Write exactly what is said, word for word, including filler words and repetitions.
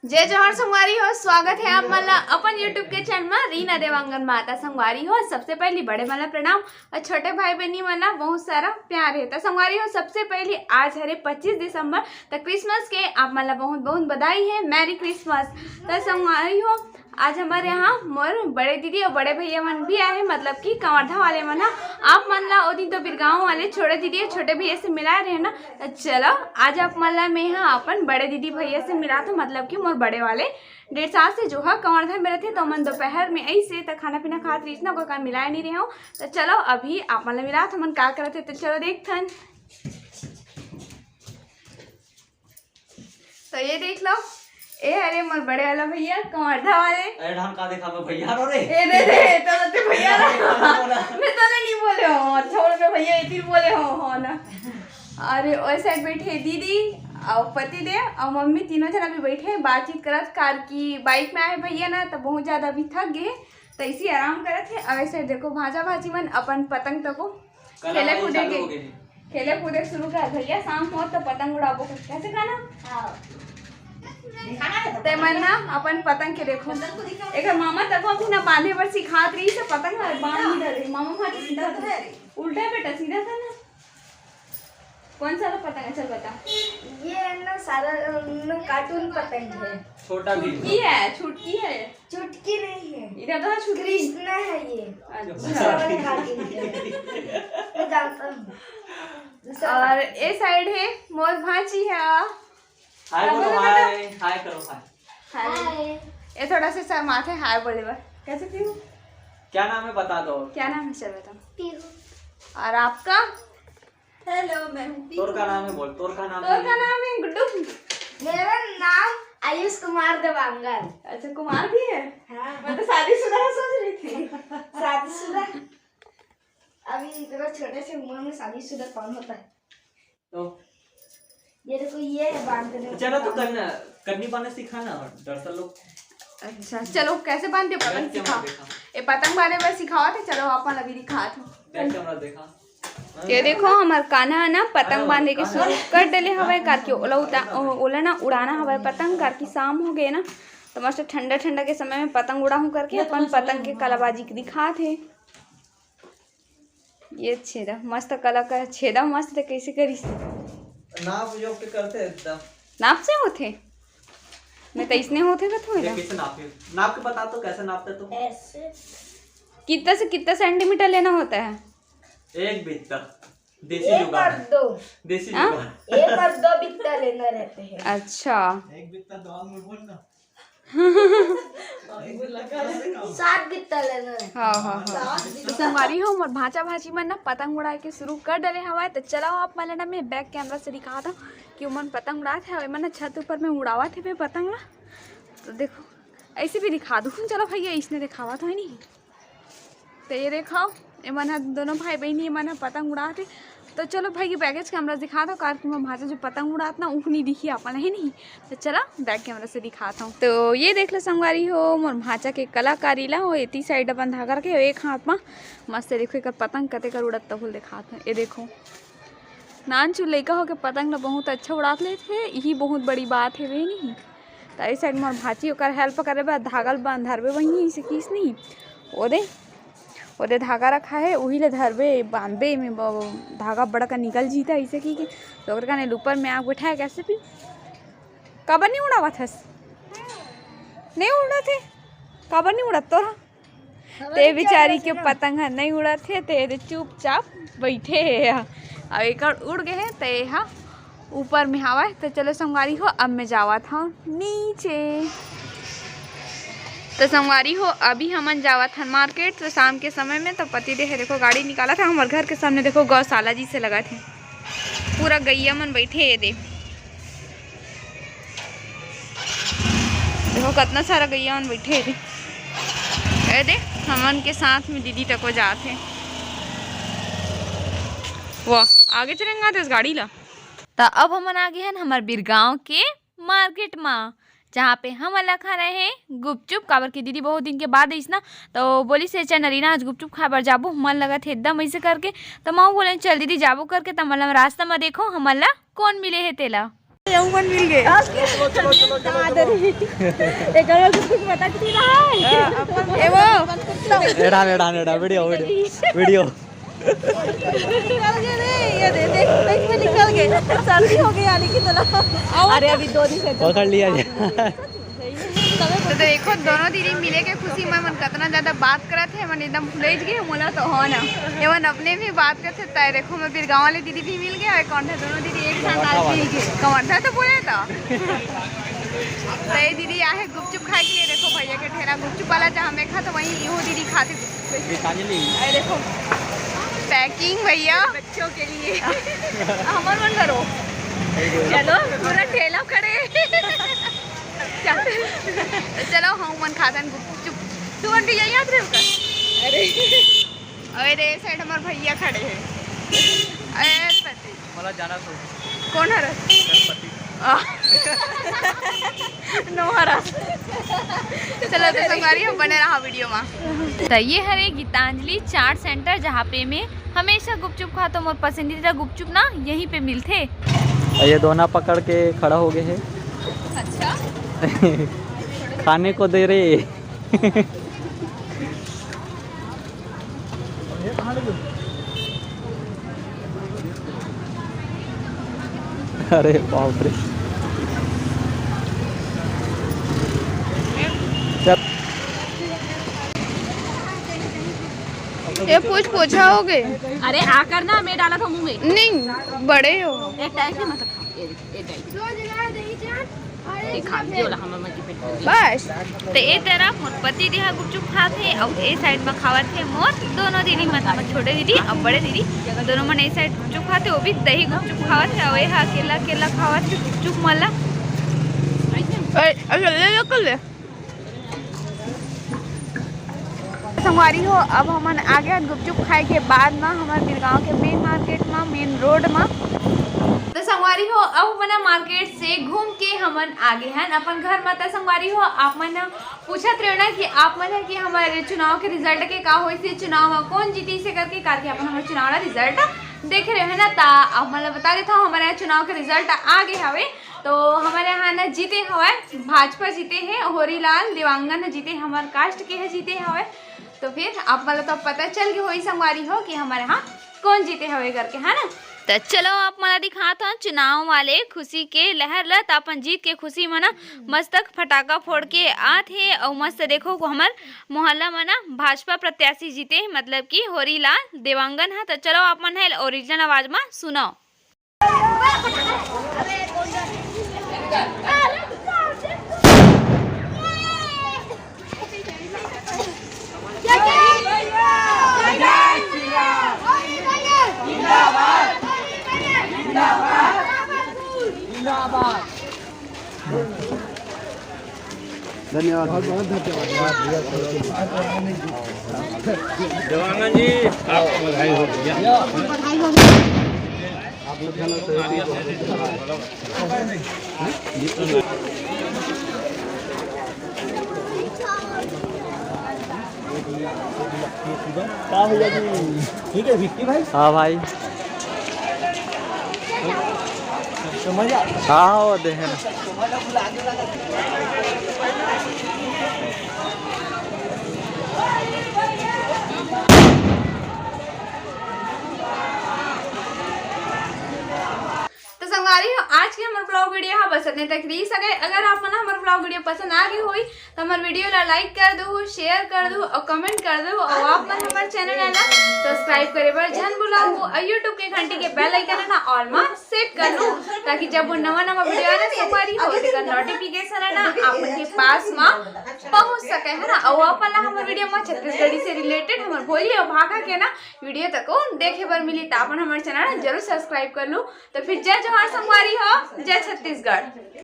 जय जोहार संगवारी हो, स्वागत हे आप मन ला अपन YouTube के चैनल मा रीना देवांगन मा। त संगवारी हो, सबसे पहली बड़े मन ला प्रणाम अउ छोटे भाई बहिनी मन ला बहुत सारा प्यार हे। त संगवारी हो, सबसे पहली आज हरे पच्चीस दिसंबर, त क्रिसमस के आप मन ला बहुत बहुत बधाई हे, मैरी क्रिसमस। त संगवारी हो, आज हमर यहाँ मोर बड़े दीदी अउ बड़े भैया मन भी आए हे, मतलब कि कवर्धा वाले मन ह। आप मन ला ओ दिन तो बिरगांव वाले छोटे दीदी अउ छोटे भैया से मिलाए रहे ना, त चलो आज आप मन ला मैं ह अपन बड़े दीदी भैया से मिलात हूँ, मतलब कि मोर बड़े वाले डेढ़ साल से जो ह कवर्धा में रहिथे, त ओमन दोपहर में अइसे त खाना पीना खात रहिस ना, ओकर कारण मिलाए नहीं रहे हो। त चलो अभी आप मन ला मिलात हूँ, ओमन का करत हे, त चलो देखथन। तो ये देख लो, ए हरे मोर बड़े वाला भैया, कवर्धा वाले। अरे धान का देखा मैं भैया रो रे। ए रे रे, तो ते भैया रो। मैं तो नहीं बोले हो, अच्छा बोले मैं भैया इतनी बोले हो, हो ना। अरे ओए साइड बैठे दीदी अउ पति देव अउ मम्मी, तीनों जना भी बैठे बातचीत करत कार की। बाइक में आए भैया ना तो बहुत ज्यादा अभी थक गए, तो इसी आराम करत हे। अउ ऐसे देखो भांचा भांची मन अपन पतंग तको कला खेले भाई कूदे चालू के हो गए हैं। खेले कूदे शुरू कर भैया, शाम हो तो पतंग उड़ाबो। कैसे खाना? हाँ। ते मन ना अपन पतंग के देखो, एकर मामा तको अभी ना बांधे बर सिखात रही से पतंग हर बांध नहीं रही। मामा भांची सिखात रही। उल्टा बेटा, सीधा कर ना। कौन सा वाला पतंग है, चल बता। ये है ना सारा, अम, कार्टून पतंग है। छोटा भी। छुटकी है, छुटकी है। चुटकी नहीं है। इधर तो है छुटकी। कृष्णा है ये। अच्छा। दूसरा वाला कार्टून है। मैं जानता हूँ। दूसरा और कार्टून। ए साइड है मोर भांची है। हाय बोलो, बोलो हाय, हाय करो, हाय। हाय। हाय। ये थोड़ा सा शर्माते हाय बोले बर। कैसे पीहू? क्या नाम है बता दो। क्या नाम है सर बताओ। पीहू। और आपका? हेलो, मैं हूँ पीहू। तोर का नाम है बोल, तोर का नाम तोर है? का नाम है गुड्डू? मेरा नाम आयुष कुमार देवांगन। अच्छा, कुमार भी है? हाँ। मैं तो शादीशुदा है सोच रही थी। शादीशुदा? अभी इतना छोटे से उम्र में शादीशुदा कौन होता है? तो ये देखो, ये है बांधने चलो तो वाला। करना, करनी पाना सिखाना और दरअसल लोग। अच्छा, चलो, कैसे बांधते हो पतंग? कैसे सिखा। बांधते हो? ए, पतंग बांधे बर सिखावत हे, चलो, अपन अभी दिखात हो। बैक कैमरा देखा। ये देखो, हमर कान्हा ना पतंग हाँ, बांधे के कान्हा। शुरू कर देले हवय, कारके ओला उता-, ओ-, ओला ना उड़ाना हवय पतंग, कारके शाम हो गए ना, तो मस्त ठंडा ठंडा के समय में पतंग उड़ाहूं करके ये तो अपन मैं पतंग के समझ कलाबाजी दिखात हे। ये छेदा मस्त कला कर, छेदा मस्त कैसे करिस? नाप जोख के करथे एकदम। नाप से होथे? मैं तो इसने होथे कथों ये ना। कैसे नापे? नाप के बता तो, कैसे नापते तू? ऐसे। कितना से कितना सेंटीमीटर लेना होता है? एक बित्ता। देसी एक जुगाड़। और दो। देसी हाँ? जुगाड़। एक और दो बित्ता लेना रहते हैं। अच्छा। एक बित्ता दो आंगुल बोल ना। सात बित्ता लेना है। हाँ, हाँ, हाँ। सात बित्ता। तो संगवारी हो, मोर भांचा भांची मन ना पतंग उड़ाए के शुरू कर डले हवय। तो चलो, आप मन ला ना मैं बैक कैमरा से दिखात हूँ कि ओमन पतंग उड़ात हे। एमन ना छत ऊपर में उड़ावत हे पतंग ला। तो देखो, ऐसे भी दिखा दूँ। चलो भैया, इसने दिखावत हो नहीं। तो ये देखो, एमन ह दोनों भाई बहन, एमन ह पतंग उड़ात हे। तो चलो भाई, ये बैगेज कैमरा दिखा दो, कार की मैं भांचा जो पतंग उड़ात ना, उख नहीं दिखी अपन, है नहीं? तो चला, बैक कैमरा से दिखात हूँ। तो ये देख लो संगवारी हो, मोर भांचा के कलाकारी ला, वो एती साइड अपन धागा रखे, एक हाथ मा मस्त देखो, एकर पतंग कते कर उड़त, तहुल दिखात हूँ। ये देखो, नानचुन लइका होके पतंग ल बहुत अच्छा उड़ात लेथे, इही बहुत बड़ी बात हे, वे नहीं? त ए साइड मोर भांची ओकर हेल्प करे बर धागा ल बांध धरबे, वहीं से किस नहीं, ओदे, ओदे धागा रखा हे, उही ले धरबे, बांधबे, एमे ब-, धागा बड़का निकल जीता, ऐसे की, की, तो ओकर कने ऊपर में आग बैठा है, कैसे भी? काबर नहीं उड़ावत हस? नहीं उड़त हे, काबर नहीं उड़त तोरा? ते बिचारी के पतंग ह नइ उड़त हे, ते दे चुपचाप बइठे हे। अउ एकर उड़ गे हे, ते ह ऊपर में हावय। त चलो संगवारी हो, अब मैं जावत हव नीचे। त संगवारी हो, अभी हमन जावत हन मार्केट। त शाम के समय में त पति दे हे, देखो गाड़ी निकालत हे, हमर घर के सामने देखो गौशाला जइसे लगत हे, पूरा गइया मन बइठे हे दे। देखो, कतना सारा गइया मन बइठे हे। ए दे, हमन के साथ में दीदी तको जात हे। वाह, आगे चलेंगे आते उस गाड़ी ला। त अब हमन आ गे हन हमर बिरगांव के मार्केट मा, जहाँ पे हमन ला खाना हे गुपचुप, काबर कि दीदी बहुत दिन के बाद आइस ना, तो बोलिस हे, "चल नरीना, आज गुपचुप खाए बर जाबो, मन लगत हे एकदम," ऐसे करके। त मैं बोले, "चल दीदी, जाबो," करके। त मतलब रास्ता मा देखो, हमन ला कौन मिले हे तेला। ये मन मिल गए। दादरी। एक और कुछ बता के रहा है। ए वो। एड़ा, एड़ा, एड़ा, video, video, video। निकल गए रे, ये दे, देख, देख में निकल गए। सर्दी हो गई आने की तरह। अरे, अभी दो दिन से पकड़ लिया गया। तो देखो, दोनों दीदी मिले के खुशी में मन कतना ज्यादा बात करत हे, मन एकदम फुलझ गए। मोला तो हो ना, ये मन अपने भी बात करते। तय देखो, मैं बिरगांव वाले दीदी भी मिल गए और कौन था, दोनों दीदी एक साथ आज भी कवर्धा तो बोले था। तय दीदी आहे गुपचुप खाए के लिए। देखो भैया के ठेला गुपचुप वाला, जहाँ मैं खा तो वहीं इहो दीदी खाते गुपचुप। गीतांजलि। अरे देखो, packing भैया बच्चों के लिए। हमर मन करो। चलो, पूरा ठेला खड़े। चलो, हम मन खातन गुपचुप। तू मन भी यही याद रहे का? अरे। अरे, side हमार भैया खड़े हैं। अरे, पति। मला जाना सो। कौन हरस? गणपति। आ। नो हरस। चलो, तो संगवारी हो, बने रहा video में। तो ये हरे गीतांजलि चाट center, जहाँ पे मैं हमेशा गुपचुप खातो। मोर पसंदीदा गुपचुप ना यहीं पे मिलथे। ये दोना पकड़ के खड़ा हो गए है। अच्छा। खाने को दे रहे। अरे बाप रे। चल। ये पूछ पोछा हो गए। अरे आकर ना मैं डाला था मुंह में। नहीं, बड़े हो। एक टाइम से मतलब खा, ये, ये टाइम। बस। तो ए तरफ मोर पति देहा गुपचुप खात हे, अउ ए side म खावत हे मोर दोनों दीदी, मतलब छोटे दीदी अउ बड़े दीदी, दोनों मन ए side गुपचुप खात हे, वो भी दही गुपचुप खावत हे, अउ ए हा अकेला अकेला खावत हे गुपचुप मला। ए, अच्छा, ले लो, कर ले। संगवारी हो, अब हमन आ गए हन गुपचुप खाए के बाद म हमर बिरगांव के main market म, main road म। तो संगवारी हो, अब हमन market से घूम के हमन आ गए हन अपन घर म। तो संगवारी हो, आप मन पूछत रहे ना कि आप मन ह कि हमारे चुनाव के result के का होइस, चुनाव म कौन जीतिस हे करके, करके अपन हमर चुनाव ला result देखे रहे ना, ता आप मन ला बता देथव, हमारे यहाँ चुनाव के result आ गए हवे। तो हमर यहाँ न जीते हवय, भाजपा जीते हे, होरीलाल देवांगन ह जीते, हमर caste के ह जीते हवय। तो फिर आप मन ला तो पता चल गए होही संगवारी हो कि हमर यहाँ कौन जीते हवय करके, है ना। त चलो आप मन ला दिखात हन चुनाव वाले खुशी के लहर ला। त अपन जीत के खुशी म ना मस्त फटाका फोड़ के आत हे अउ मस्त देखो हमर मोहल्ला म ना भाजपा प्रत्याशी जीते, मतलब कि होरीलाल देवांगन ह। त चलो आप मन ह original आवाज म सुनो। धन्यवाद। बहुत, बहुत धन्यवाद। देवांगन जी, आपको बधाई हो भैया। बधाई हो। आप लोग का ना सहयोग बहुत। का भैया जी? ठीक है विक्की भाई। हाँ भाई। समझ आ? हाँ, हाँ, वो देखे ना। तो संगवारी हो, आज के हमर vlog video ह बस अतने तक रहिस हवे। अगर आप मन हमर vlog video पसंद आ गे होही, तो हमर video ला like कर दो, share कर दो और comment कर दो। और आप मन हमर channel ला subscribe करे बर झन भुलाओ और YouTube के घंटी के bell icon ला all मा set कर लो, ताकि जब वो नवा नवा video आए ना संगवारी हो, तेकर notification है ना आप मन के पास मा पहुंच सके, है ना। और आप मन ला हमर video मा छत्तीसगढ़ी से related हमर बोली और भाखा के ना video तको देखे बर मिली, त आप मन हमर channel ला जरूर subscribe कर लो। तो फिर जय जोहार संगवारी हो, जय छत्तीसगढ़।